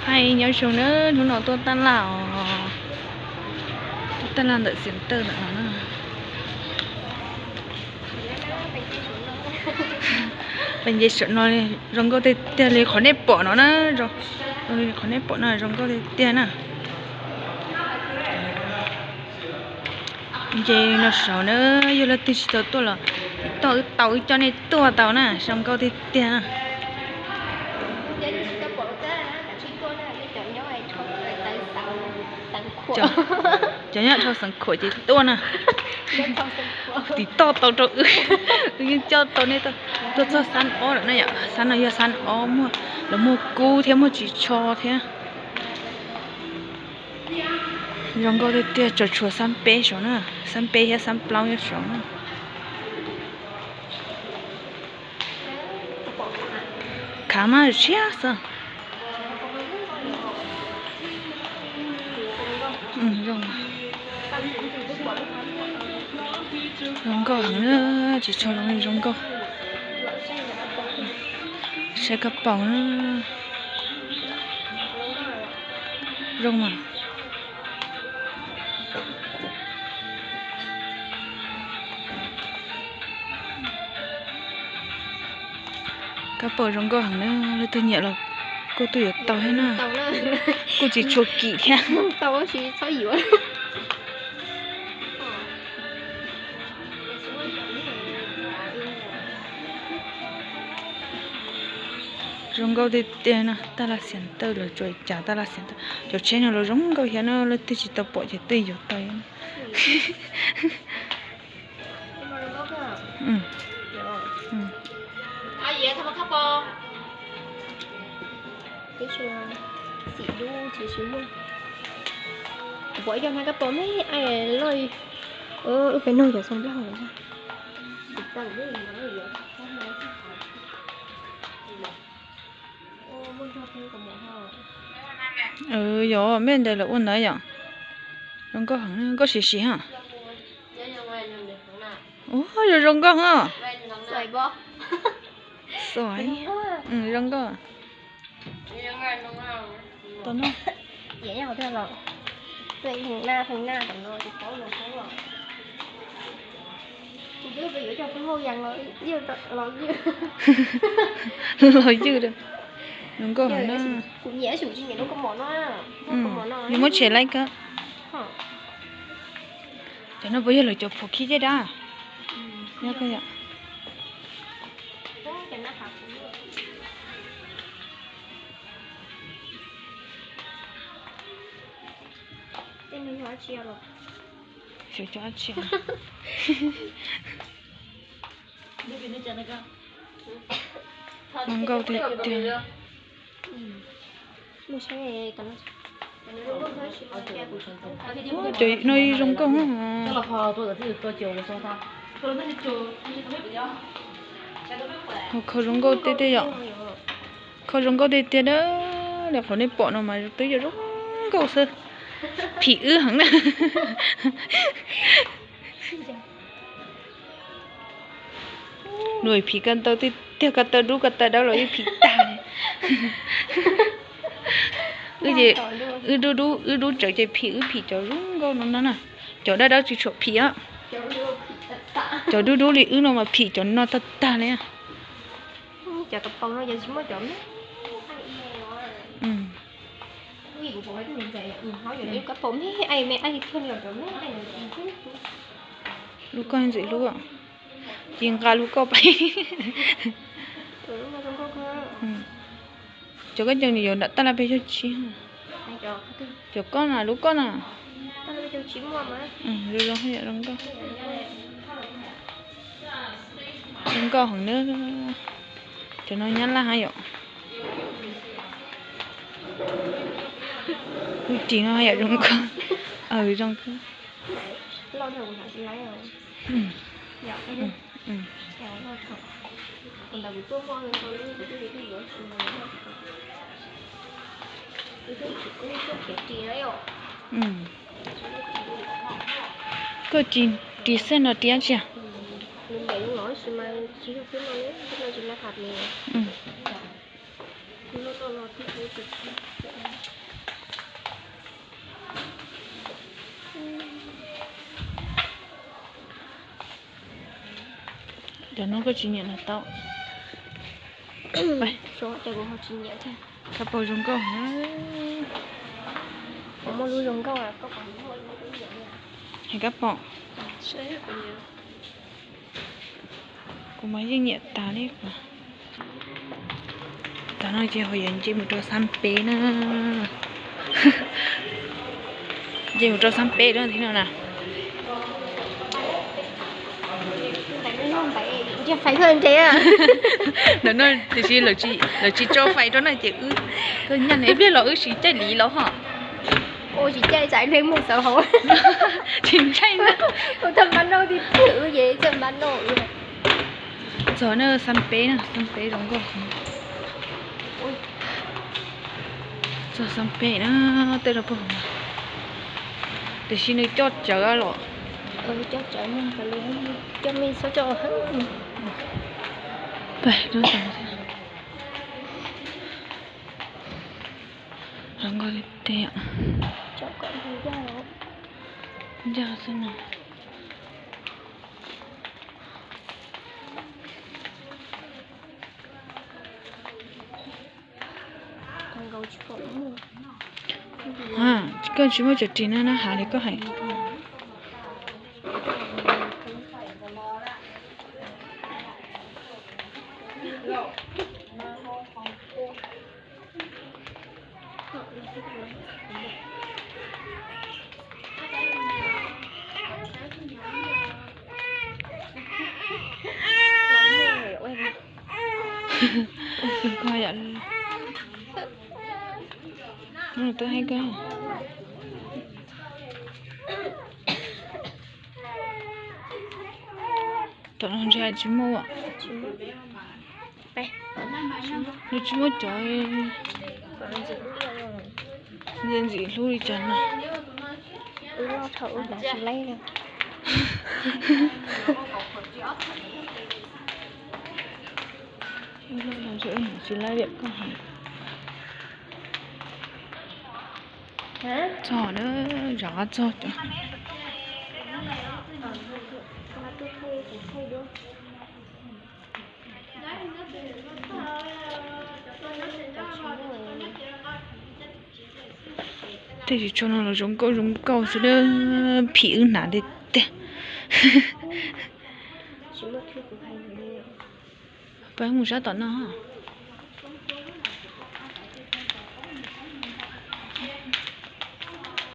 Hais nyob zoo na, hnub no tuaj taj laj os, tuaj taj laj ntawm Xiav Tawj ntawm no na. Pem nce saum no zoo nkauj tiag tiag li qhov nej pom no na, qhov nej pom no zoo nkauj tiag tiag na. Nce no saud na, yog leej twg tsis tau tuaj los tau wb coj nej tuaj tau na, zoo nkauj tiag tiag na. Cov nyob rau Xeev Khuam ces tuaj na. Tiv toj tau rau wb, wb yeej coj tau nej tuaj txog xab ob lawm na yom. Xab no yog xab ob muaj, lawv muaj kub thiab muaj ris tsho thiab. Zoo nkauj tiag tiag, tsuas tshuav xab peb saud na, xab peb thiab xab plaub nyob saud na. Khav mas siab xwb. Zoo nkauj heev, tsis tshua zoo li zoo nkauj. Saib kab paus na. Zoo mas. Kab paus zoo nkauj heev na, leej twg nyiam los kuj tuaj yuav tau thiab na. Kuj tsis tshua kim thiab. Zoo nkauj tiag tiag no, taj laj Xiav Tawj los tsuas cas taj laj Xiav Tawj. Cov tsheb no los zoo nkauj thiab no, leej twg tsis tau pom ces twb yuav tau. Xim dub tsis muaj. Kuv pom ib co hnav kab paus me, loj, lub pem no cov xoo plaub hau. Yog mej ntawd lawv ua ntawd yom. Zoo nkauj heev, nkauj siv siv ha. Ua zoo zoo nkauj ha. Xoi, zoo nkauj. Los ywj, zoo nkauj heev na. Nws muab tshem laib kawg. Cov no puas yog lawv cov phuam khib caj dab? Zoo nkauj tiag tiag. Cov no zoo nkauj. Kho zoo nkauj tiag tiag yom. Kho zoo nkauj tiag tiag na. Li qhov nej pom no mas twb yog zoo nkauj xwb. Phim wb heev na. Nws phim ko taw tiag tiag, ko taw dub ko taw dawb los yeej phim tag li. Wb ces, wb dub dub, wb dub tsawv ces phim, wb phim cov zoo nkauj no no na. Cov dawb dawb tsis tshua phim os. Cov dub dub li wb no mas phim cov no tag tag li. Lub koj ntxim hlub, ci nqa lub koj pais. Cov koj coj nws yuav nram taj laj peb caug tsib. Cov koj na, lub koj na. Zoo zoo, zoo nkauj. Zoo nkauj heev na. Cov no nyab laj hab yom. Lub ris no yom, zoo nkauj. Zoo nkauj. Koj ris xab no ris dab tsi? Cov no koj tsis nyiam los tau. Kab paus zoo nkauj. Hais kab paus. Kuv mas yeej nyiam tas li. Tav no ces ho yuav nce mus rau Xab Peb na. Nce mus rau Xab Peb na thiab no na. Ntawm no tiam sis lawv tsis tso fais rau na ces wb, koj nyaj ib pliag los wb siv caij li los ho. Ua tsis caij tsam ib pliag muaj xav hauv. Tsis ntshai na. Ua tau npab noj tiag tiag wb ces txawj npab noj. Txog na Xab Peb na, Xab Peb zoo nkauj. Txog Xab Peb na, tej rau pog, tiam sis nws coj cawv los. Coj cawv, coj me xab coj. Pais rau tod thiab. Zoo nkauj tiag tiag. Ncaj xwb no. Koj tsis muaj cov ris na, na hav li koj hais. Twb hais koj, tom no ntshe tsis muaj. Nws tsis muaj cov ntxim ntxim hlub li cas no. Tsis laib tias koj hais. Txog na, zov qab txog cov. Tej tsis tshua no los zoo nkauj zoo nkauj xwb na, phim wb hnav tiag tiag. Peb mus sab tom no.